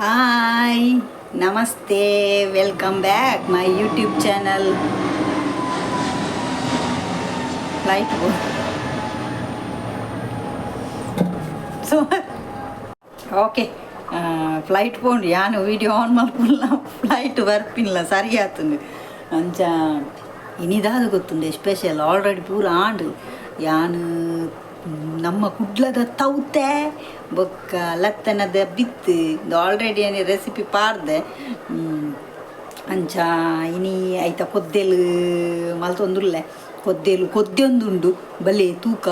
Hi, namaste, welcome back my YouTube channel. Light so okay, flight ಪೋಂಡು. ಯಾನು video on ಮಲ್ಪುಲ್ಲ, flight ಬರ್ಪಿಲ್ಲ, ಸರಿ ಆತುಂಡು. ಅಂಚ ಇನಿದಾದ ಗೊತ್ತುಂಡೆ special? Already ಪೂರ ಆಂಡು. ಯಾನು ನಮ್ಮ ಕುಡ್ಲದ ತೌತೆ ಬೊಕ್ಕ ಲತ್ತನದ ಬಿತ್ತು ಆಲ್ರೆಡಿ ಏನೇ ರೆಸಿಪಿ ಪಾರ್ದೆ. ಅಂಚ ಇನಿ ಐತ ಕೊದ್ದೆಲು ಮಲ್ತೊಂದುಲ್ಲೆ. ಕೊದ್ದೆಲು ಕೊದ್ದೆಂದುಂಡು, ಬಲೆ ತೂಕ.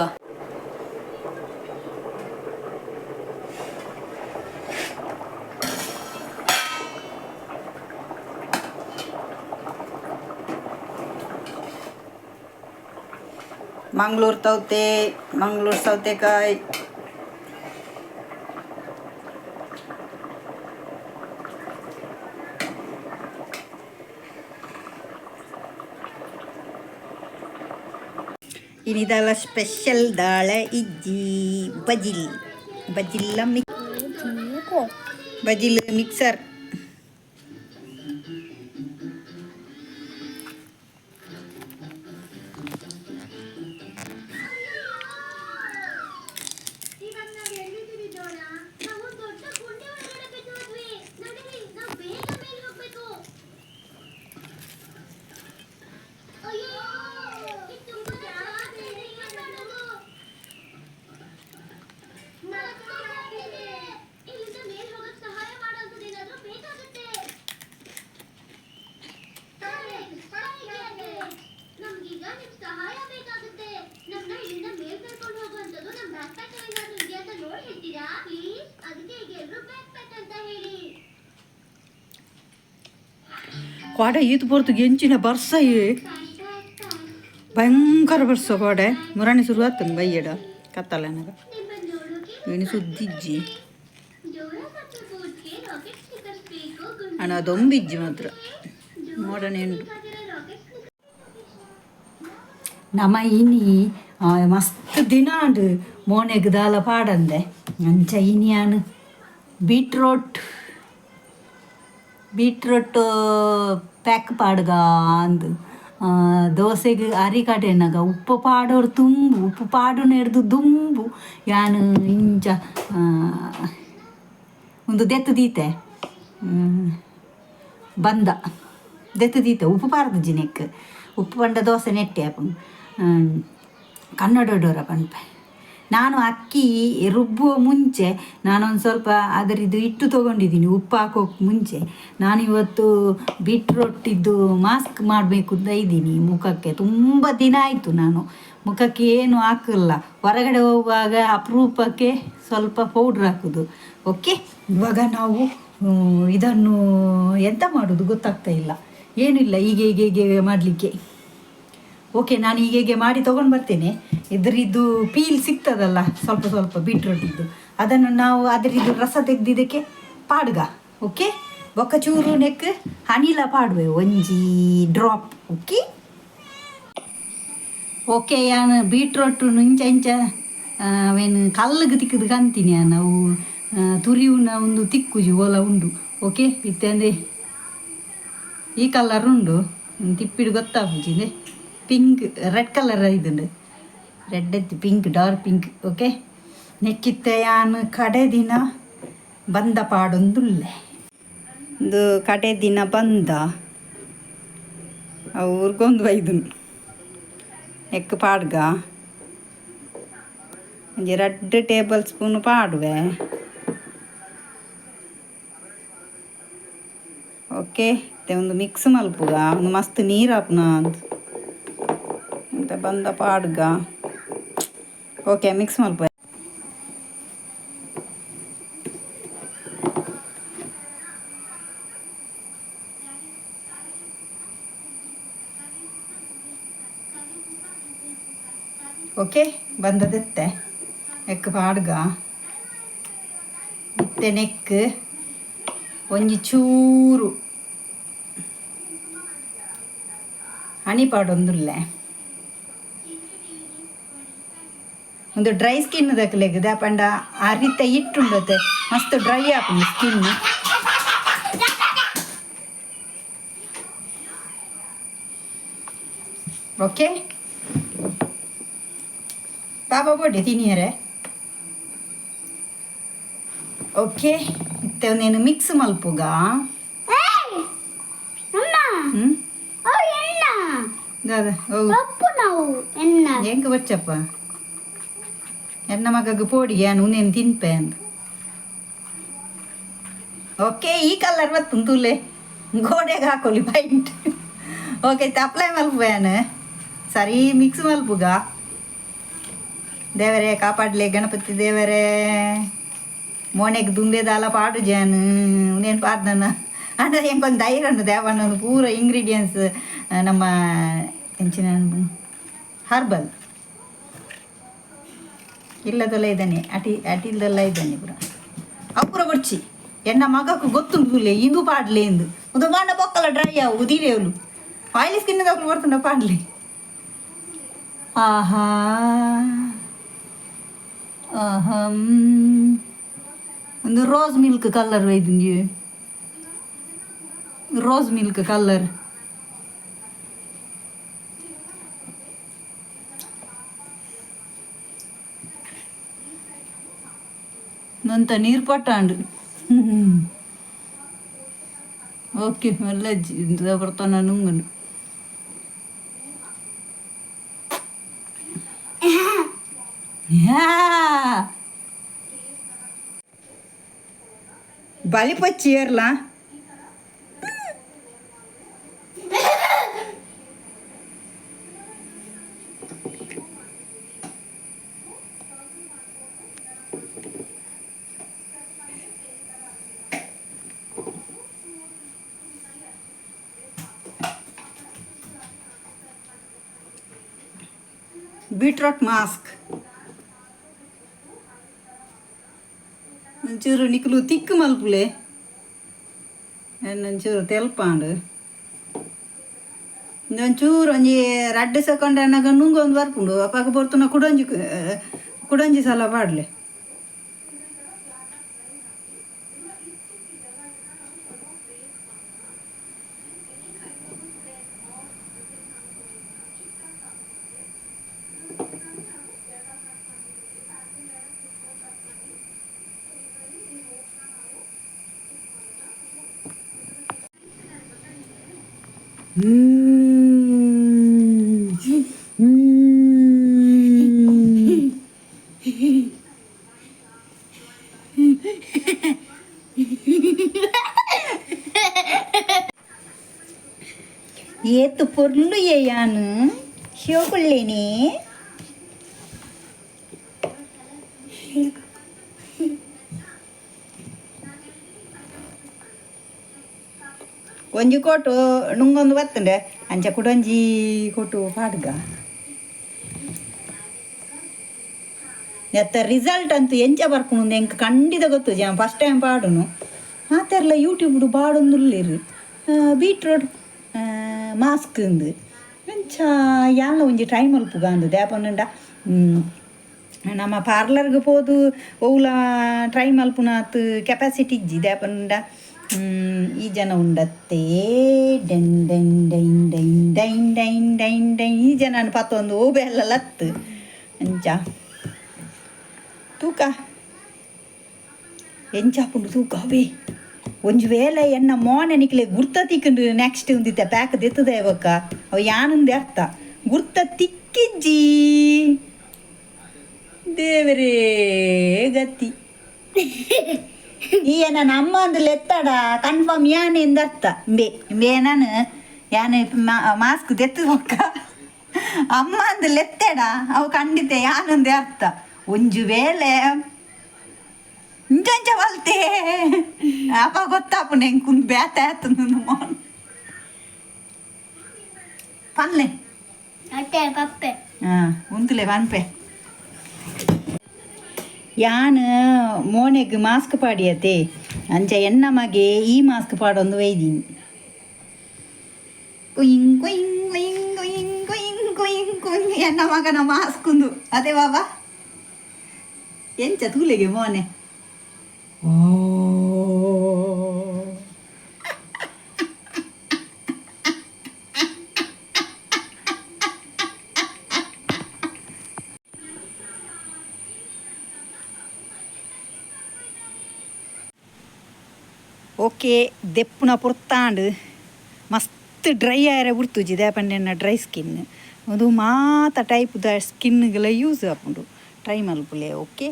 ಮಂಗಳೂರು ತೌತೆ, ಮಂಗಳೂರು ಸೌತೆಕಾಯಿ. ಇನಿದಲ್ಲ ಸ್ಪೆಷಲ್ ದಾಳ ಇಜ್ಜಿ, ಬಜಿಲ್, ಬಜಿಲ್ಲ ಮಿಕ್ ಬಜಿಲ್ ಮಿಕ್ಸರ್. ಇವಾಗ ನಾವ್ ಎಲ್ಲಿದ್ದೀವಿ ಡೋರಾ? ನಾವು ದೊಡ್ಡ ಗುಂಡಿ ಒಳಗಡೆ ಬಿದ್ದು ಹೋದ್ವಿ. ನಡೀರಿ, ನಾವು ಬೇಗ ಮೇಲೆ ಹೋಗ್ಬೇಕು. ಅಯ್ಯೋ, ಇದು ತುಂಬಾ ಜಾಸ್ತಿ ಇದೆ. ಏನ್ ಮಾಡೋದು? ಮತ್ತೆ ಆಗ್ತಿದೆ. ಇಲ್ಲಿಂದ ಮೇಲ್ ಹೋಗಕ್ ಸಹಾಯ ಮಾಡೋಂಥದ್ದು ಏನಾದ್ರೂ ಬೇಕಾಗುತ್ತೆ. Thanks, thanks. ನಮ್ಗೀಗ ನಿಮ್ ಸಹಾಯ ಬೇಕಾಗುತ್ತೆ. ನಮ್ನ ಇಲ್ಲಿಂದ ಮೇಲ್ ಕರ್ಕೊಂಡು ಹೋಗುವಂತದ್ದು ನಮ್ ಬ್ಯಾಕ್ ಪ್ಯಾಕ್ ಏನಾದ್ರೂ ಇದೆಯಾ ಅಂತ ನೋಡಿ ಹೇಳ್ತೀರಾ ಪ್ಲೀಸ್? ಅದಕ್ಕೆ ಈಗ ಎಲ್ರು ಬ್ಯಾಕ್ ಪ್ಯಾಕ್ ಅಂತ ಹೇಳಿ. ಕೋಡೆ ಈತ್ ಪೊರ್ತು ಎಂಚಿನ ಬರ್ಸ, ಭಯಂಕರ ಬರ್ಸ ಕೋಡೆ. ಮುರಾಣಿ ಶುರು ಆತಂದು ಬೈಯಡ ಕತ್ತಲೆನಾಗ. ನಿಮ್ಮನ್ನ ನೋಡೋಕೆ ಇನ್ನು ಸುದ್ದಿಜ್ಜಿ. ಡೋರಾ ಮತ್ತು ಬೂಟ್ಗೆ ರಾಕೆಟ್ ಸ್ಟಿಕ್ಕರ್ಸ್ ಬೇಕು. ಅಣ್ಣ, ಅದೊಂಬಿಜ್ಜಿ ಮಾತ್ರ ನೋಡೋಣ ಉಂಟು. ರಾಕೆಟ್ ನಮ ಇನಿ ಮಸ್ತ್ ದಿನ ಆಂಡ್ ಮೋನೆಗ್ ದಾಲ ಪಾಡಂದೆ. ಅಂಚ ಇನಿ ಯಾನ್ beetroot beetroot pack ಪಾಡ್ಗ ಅಂದ್. ದೋಸೆಗೆ ಅರಿ ಕಡೆನಾಗ ಉಪ್ಪು ಪಾಡೋರು ತುಂಬು, ಉಪ್ಪು ಪಾಡುನ ಹಿಡ್ದು ದುಂಬು ಯಾನ್ ಇಂಚ ಒಂದು ದೆತ್ತು ದೀತೆ. ಬಂದ ದೆತ್ತು ದೀತೆ. ಉಪ್ಪು ಪಾರ್ದು ಜಿನೆಕ್, ಉಪ್ಪು ಪಂಡ ದೋಸೆ ನೆಟ್ಟೆ ಆಪುಂಡು. ಕನ್ನಡ ಡೋರ ಪನ್ಪೆ. ನಾನು ಅಕ್ಕಿ ರುಬ್ಬುವ ಮುಂಚೆ ನಾನೊಂದು ಸ್ವಲ್ಪ ಅದರದ್ದು ಹಿಟ್ಟು ತೊಗೊಂಡಿದ್ದೀನಿ, ಉಪ್ಪು ಹಾಕೋಕೆ ಮುಂಚೆ. ನಾನು ಇವತ್ತು ಬೀಟ್ರೋಟಿದ್ದು ಮಾಸ್ಕ್ ಮಾಡಬೇಕು ಅಂತ ಇದ್ದೀನಿ ಮುಖಕ್ಕೆ. ತುಂಬ ದಿನ ಆಯಿತು ನಾನು ಮುಖಕ್ಕೆ ಏನು ಹಾಕಲ್ಲ. ಹೊರಗಡೆ ಹೋಗುವಾಗ ಅಪರೂಪಕ್ಕೆ ಸ್ವಲ್ಪ ಪೌಡ್ರ್ ಹಾಕೋದು. ಓಕೆ, ಇವಾಗ ನಾವು ಇದನ್ನು ಎಂತ ಮಾಡೋದು ಗೊತ್ತಾಗ್ತಾ ಇಲ್ಲ. ಏನಿಲ್ಲ, ಹೀಗೆ ಹೀಗೆ ಹೀಗೆ ಮಾಡಲಿಕ್ಕೆ. ಓಕೆ, ನಾನು ಹೀಗೆ ಹೀಗೆ ಮಾಡಿ ತೊಗೊಂಡು ಬರ್ತೇನೆ. ಇದರಿದ್ದು ಪೀಲ್ ಸಿಗ್ತದಲ್ಲ ಸ್ವಲ್ಪ ಸ್ವಲ್ಪ ಬೀಟ್ರೂಟಿದ್ದು, ಅದನ್ನು ನಾವು ಅದರಿದ್ದು ರಸ ತೆಗ್ದಿದ್ದಕ್ಕೆ ಪಾಡ್ಗ. ಓಕೆ, ಬೊಕ್ಕ ಚೂರು ನೆಕ್ ಹನಿಲ ಪಾಡುವೆ, ಒಂಜಿ drop. Okay okay, ಯಾನ್ ಬೀಟ್ರೋಟ್ ಇಂಚ ಇಂಚ ಅವೇನು ಕಲ್ಲಿಗೆ ತಿಕ್ಕದು ಕಂತೀನಿ. ನಾವು ತುರಿಯುನ ಒಂದು ತಿಕ್ಕುಜಿ ಓಲ ಉಂಡು. ಓಕೆ, ಇತ್ತಂದ್ರೆ ಈ ಕಲರ್ ಉಂಡು, ತಿಪ್ಪಿಡು ಗೊತ್ತಾಪುಜಿ. Pink, red colour ಇದುಂಡು, ರೆಡ್ ಎತ್ತಿ pink, dark pink. Okay, ನೆಕ್ಕಿತ್ತೆ ಯಾನ್ ಕಡೆ ದಿನ ಬಂದ ಪಾಡೊಂದುಲ್ಲೆ. ಒಂದು ಕಡೆ ದಿನ ಬಂದ ಅವ್ರಿಗೊಂದು ಬೈದುನು. ನೆಕ್ ಪಾಡ್ಗ, ಒಂಜಿ ರಡ್ಡ್ ಟೇಬಲ್ ಸ್ಪೂನ್ ಪಾಡುವೆ. ಓಕೆ, ಒಂದು ಮಿಕ್ಸ್ ಮಲ್ಪುಗ. ಒಂದು ಮಸ್ತ್ ನೀರು ಹಾಪುನ ಅಂತ ಬಂದ ಪಾಡ್ಗ. ಓಕೆ, ಮಿಕ್ಸ್ ಮಲ್ಪ. ಓಕೆ, ಬಂದದೆತ್ತೆ ನೆಕ್ ಪಾಡ್ಗ. ಇತ್ತೆ ನೆಕ್ ಒಂಜಿ ಚೂರು ಹನಿ ಪಾಡೊಂದುಲ್ಲೆ. ಒಂದು ಡ್ರೈ ಸ್ಕಿನ್ ದಕ್ಲೆಗ್ ಪಂಡ ಅರಿತ ಹಿಟ್ಟುಂಡತೆ, ಮಸ್ತ್ ಡ್ರೈ ಆಪುಂಡು ಸ್ಕಿನ್. Okay ಪಾಪ ಬೋಡಿ ತಿನ್ನಿಯರೆ. ಓಕೆ, ಇತ್ತೆ ಒಂದೇನು ಮಿಕ್ಸ್ ಮಲ್ಪುಗ. ಅಮ್ಮ. ಹ್ಮ್. ಓ ಎಣ್ಣ. ದಾದ ಓ? ತಪ್ಪು ನಾವು ಎಣ್ಣ. ಎಂಕ್ ಬಚ್ಚಪ್ಪ ಎನ್ನ ಮಗಗ್ ಪೋಡಿಗೆ ಯಾನ್ ಉಂದೇನು ತಿನ್ಪೆ ಅಂದ್. ಓಕೆ, ಈ ಕಲರ್ ಬತ್ತುಂತುಲೆ ಗೋಡೆಗೆ ಹಾಕೊಲಿ ಪೈಂಟ್. ಓಕೆ, ಇತ್ತೆ ಅಪ್ಲೈ ಮಲ್ಪುವೆ ಯಾನ್. ಸರಿ ಮಿಕ್ಸ್ ಮಲ್ಪುಗ. ದೇವರೇ ಕಾಪಾಡ್ಲೆ, ಗಣಪತಿ ದೇವರೇ. ಮೋನೆಗ್ ದುಂಬೆ ದಾಲ ಪಾಡು ಜಾನ್ ಉಂದೇನು ಪಾಡ್ದನ ಅಂಡ ಎಂಕೊಂದು ಧೈರ್ಯ ಉಂಡು. ದೇವಣ್ಣ ಪೂರ ಇಂಗ್ರೀಡಿಯೆಂಟ್ಸ್ ನಮ್ಮ ಎಂಚಿನ ಹರ್ಬಲ್ ಇಲ್ಲದೆಲ್ಲ ಇದ್ದಾನೆ, ಅಟಿ ಅಟಿಲ್ದೆಲ್ಲ ಇದ್ದಾನೆ ಪೂರ. ಅವು ಪೂರ ಬೊಡ್ಚಿ, ಎನ್ನ ಮಗకు ಗೊತ್ತುಂಟು ಇಂದು ಪಾಡ್ಲೆ ಎಂದು. ಒಂದು ಬಾಣ ಬೊಕ್ಕಲ ಡ್ರೈ ಆವು ಉದಿರೇವಲು. Oily skin ದಕ್ಕಲು ಬರ್ತುಂಡ ಪಾಡ್ಲೆ. ಆಹಾ, ಆಹಂ, ಒಂದು rose milk colour ಒಯ್ದುಂಜಿ, rose milk colour. ನಂತ ನೀರು ಪಟ್ಟಾಂಡು. ಓಕೆ, ಮಲ್ಲಜ್ಜಿ ಬರ್ತಾನ ನುಂಗನು. ಯಾ ಬಲಿಪಚ್ಚಿ ಏರ್ಲ. ಬೀಟ್ರೋಟ್ ಮಾಸ್ಕ್ ಒಂಚೂರು ನಿಕ್ಲು ತಿಕ್ಕು ಮಲ್ಪುಲೆ, ಒಂಚೂರು ತೆಲ್ಪಾಂಡು. ಒಂಚೂರು ಒಂಜಿ ರಡ್ಡ್ ಸೆಕೆಂಡ್ ಅನ್ನಾಗ ನುಂగు ಒಂದು ಬರ್ಪುಂಡು. ಅಪಾಗ ಬರ್ತುನ ಕುಡೊಂಜಿ ಕುಡೊಂಜಿ ಸಲ ಪಾಡ್ಲೆ. ಏತು ಪೊರ್ಲು ಯಾನು ಶಿವಕೊಳ್ಳೇನೆ. ಒಂಜಿ ಕೋಟು ನುಂಗೊಂದು ಬತ್ತುಂಡೆ, ಅಂಚ ಕುಡೊಂಜಿ ಕೋಟು ಪಾಡ್ಗ. ನೆತ್ತ ರಿಸಲ್ಟ್ ಅಂತೂ ಎಂಚ ಬರ್ಪುಂಡು ಎಂಕ್ ಖಂಡಿತ ಗೊತ್ತು. ಜನ ಫಸ್ಟ್ ಟೈಮ್ ಪಾಡುನು. ಆತೆರ್ಲ ಯೂಟ್ಯೂಬ್ಡು ಪಾಡೊಂದುಲ್ಲೆರ್ ಬೀಟ್ರೋಟ್ ಮಾಸ್ಕ್ ಇಂದು. ಅಂಚ ಯಾನ್ಲ ಒಂಜಿ ಟ್ರೈ ಮಲ್ಪುಗ ಅಂದು. ದಾಯೆ ನಮ್ಮ ಪಾರ್ಲರ್ಗೆ ಪೋದು ಒವ್ಲ ಟ್ರೈ ಮಲ್ಪುನಾತ್ ಕೆಪಾಸಿಟಿ ಇಜ್ಜಿ. ದಾಯೆ ಪಂಡ ಈ ಜನ ಉಂಡತ್ತೆ done done dine dine dine dine dine dine. ಈ ಜನನ ಪತ್ತೊಂದು ಓಬೆ ಎಲ್ಲ ಲತ್ತು. ಅಂಚ ತೂಕ ಎಂಚಾಪುಂಡು ತೂಕ ಅವೇ. ಒಂಜಿ ವೇಳೆ ಎನ್ನ ಮೋನೆ ನಿಕ್ಲೆ ಗುರ್ತ ತಿಕ್ಕಂಡು ನೆಕ್ಸ್ಟ್ ಉಂದಿತ್ತೆ ಪ್ಯಾಕ್ ದೆತ್ತದ ಬೊಕ್ಕ ಅವು ಯಾನಂದೆ ಅರ್ಥ. ಗುರ್ತ ತಿಕ್ಕಿಜ್ಜಿ, ದೇವರೇ ಗತಿ. ಈ ನನ್ನ ಅಮ್ಮ ಅಂದ್ ಲೆತ್ತಡ ಕನ್ಫರ್ಮ್ ಯಾನೆ ಎಂದ ಅರ್ಥ. ಇಂಬೆ ಇಂಬೆ ನಾನು ಯಾನೆ ಮಾಸ್ಕ್ ದೆತ್ತು ಬೊಕ್ಕ ಅಮ್ಮ ಅಂದ್ ಲೆತ್ತೆಡ ಅವು ಖಂಡಿತ ಯಾನಂದೆ ಅರ್ಥ. ಒಂಜಿ ವೇಳೆ ಇಂಚಂಚ ಬಲ್ತೆ ಅಪ್ಪ ಗೊತ್ತಾಪುಂಡು ಎಂಕ್ ಉಂದು ಬೇತೆ ಆತುಂದು ಮೋನ್ ಪನ್ಲೆ. ಅಟ್ಟೆ ಪಪ್ಪೆ. ಹಾಂ, ಉಂತುಲೆ ಪನ್ಪೆ. ಯಾನ್ ಮೋನೆಗ್ ಮಾಸ್ಕ್ ಪಾಡಿಯತೆ. ಅಂಚ ಎನ್ನ ಮಗೆ ಈ ಮಾಸ್ಕ್ ಪಾಡೊಂದು ಒಯ್ದೀನಿ. ಕುಯಿಂಗ್ ಕುಯಿಂಗ್ ಕುಯಿಂಗ್ ಕುಯಿಂಗ್ ಕುಯಿಂಗ್ ಕುಯಿಂಗ್ ಕುಯಿಂಗ್. ಎನ್ನ ಮಗನ ಮಾಸ್ಕ್ ಉಂದು. ಅದೇ ಬಾಬಾ, ಎಂಚ ತೂಲೆಗೆ ಮೋನೆ? ಓ Okay ದೆಪ್ಪುನ ಪೊರ್ತಾಂಡ್ ಮಸ್ತ್ ಡ್ರೈ ಆಯರೆ ಬುಡ್ತುಜಿ ದಾಯೆ ಡ್ರೈ ಸ್ಕಿನ್ ಉಂದು ಮಾತ ಟೈಪ್ದ ಸ್ಕಿನ್ಗೆಲ್ಲ ಯೂಸ್ ಆಪುಂಡು ಟ್ರೈ ಮಲ್ಪುಲೆ. ಓಕೆ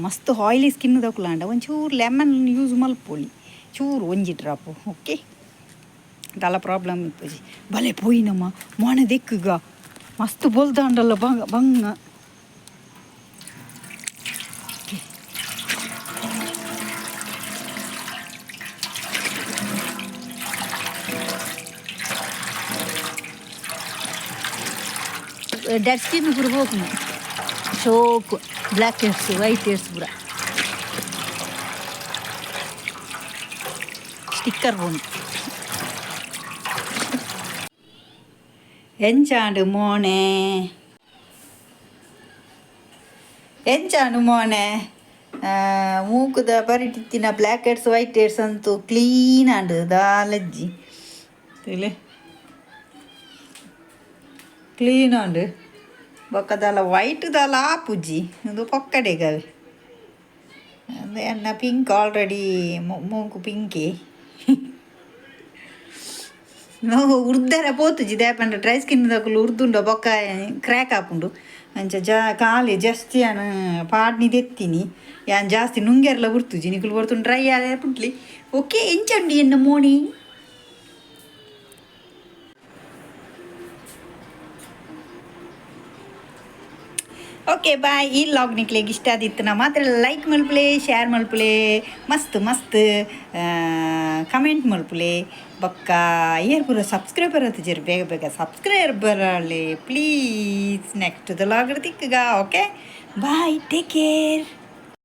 ಮಸ್ತ್ ಆಯ್ಲಿ ಸ್ಕಿನ್ ದಕುಲಾಂಡ ಒಂಚೂರು ಲೆಮನ್ ಯೂಸ್ ಮಲ್ಪೊಲಿ ಚೂರು ಒಂಜಿ ಡ್ರಾಪು. ಓಕೆ ದಾಲ ಪ್ರಾಬ್ಲಮ್ ಇಪ್ಪುಜಿ. ಬಲೆ ಪೋಯಿನಮ್ಮ ಮೋನೆ ದೆಕ್ಕುಗ ಮಸ್ತ್ ಬೊಲ್ದಾಂಡಲ್ಲ ಬಂಗ ಬಂಗ. ಡೆಡ್ ಸ್ಕಿನ್ ಪೂರ ಪೋಪುಂಡು ಶೋಕು black heads white heads ಪೂರ ಸ್ಟಿಕ್ಕರ್ ಬೋಂಡು. ಎಂಚಾಂಡು ಮೋನೆ ಎಂಚಾಂಡು ಮೋನೆ ಮೂಕುದ ಪರಿಟಿತ್ತಿನ black heads white heads ಅಂತೂ ಕ್ಲೀನ್ ಆಂಡ್ ದಾಲಜ್ಜಿ ತೂಲೆ ಕ್ಲೀನ್ ಆಂಡ್ ಬೊಕ್ಕ ದಾಲ ವೈಟ್ ದಾಲ ಆಪುಜಿ ಉಂದು ಪೊಕ್ಕಡೆಗವೆ ಎನ್ನ ಪಿಂಕ್ ಆಲ್ರೆಡಿ ಮೂಂಕು ಪಿಂಕಿ ಉರ್ದರ ಪೋತುಜಿ ದಾಯೆ ಪಂಡ ಡ್ರೈ ಸ್ಕಿನ್ ದಕುಲು ಉರ್ದುಂಡು ಬೊಕ್ಕ ಕ್ರ್ಯಾಕ್ ಆಪುಂಡು ಅಂಚ ಜಾ ಖಾಲಿ ಜಾಸ್ತಿ ಯಾನ್ ಪಾಡ್ನಿ ದೆತ್ತೀನಿ ಯಾನ್ ಜಾಸ್ತಿ ನುಂಗೆರ್ಲ ಉರ್ತುಜಿ ನಿಕುಲು ಬರ್ತುಂಡು ಡ್ರೈ ಆದೆ ಪುಟ್ಲಿ. ಓಕೆ ಎಂಚಂಡಿ ಎನ್ನ ಮೋಣಿ. Okay bye. ಈ ಲಾಗ್ ನಿಕ್ಲೆಗ್ ಇಷ್ಟ ಆದಿತ್ತು ನಾ ಮಾತ್ರ ಲೈಕ್ ಮಲ್ಪುಲೆ ಶೇರ್ ಮಲ್ಪುಲೆ ಮಸ್ತ್ ಮಸ್ತ್ ಕಮೆಂಟ್ ಮಲ್ಪುಲೆ ಬೊಕ್ಕ ಏರ್ ಪೂರ ಸಬ್ಸ್ಕ್ರೈಬರ್ ಆತುಜೆರ್ ಬೇಗ ಬೇಗ subscriber Aale please. Next log ತಿಕ್ಕುಗ. Okay bye, take care.